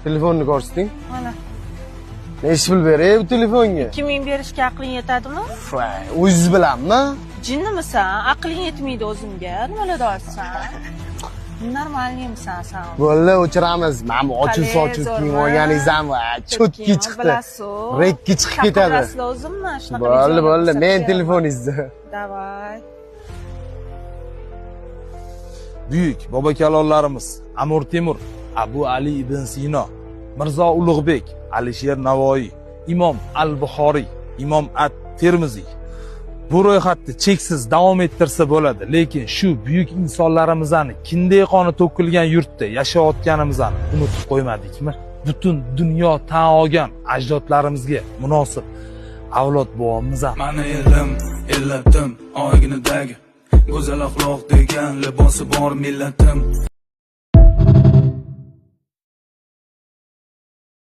Telefonni ko'rsating. Mana. Nechi pul beray bu telefonga? 2000 berishga aqling yetadimi? Voy, o'zingiz bilanmi? Jinnimisan? Aqling yetmaydi o'zimga. Nimalar deyapsan? Нормальный misan san? Bo'ldi, o'chiramiz. Mana bu ochilsa Qalay, ochilib kiyim zo'rmi? olganingiz ham voy, чётко chiqdi. Bilasiz. Rekka chiqib ketadi. Chaqirasizlar o'zimmi? Shunaqa Bo'ldi, videolar bo'ldi. Men ko'rsatib. telefoningizni. Давай. Buyuk bobo kalonlarimiz Amir Temur, Abu Ali ibn Sino, Mirzo Ulug'bek, Alisher Navoiy, Imom Al-Buxoriy, Imom At-Termiziy. Bu ro'yxatni cheksiz davom ettirsa bo'ladi, lekin shu buyuk insonlarimizni kindik qoni to'kilgan yurtda yashayotganimizni unutib qo'ymadikmi? Butun dunyo tan olgan ajdodlarimizga munosib avlod bo'lyapmiz. Mani elim, illatim, oyginadagi go'zal axloq degan libosi bor millatim.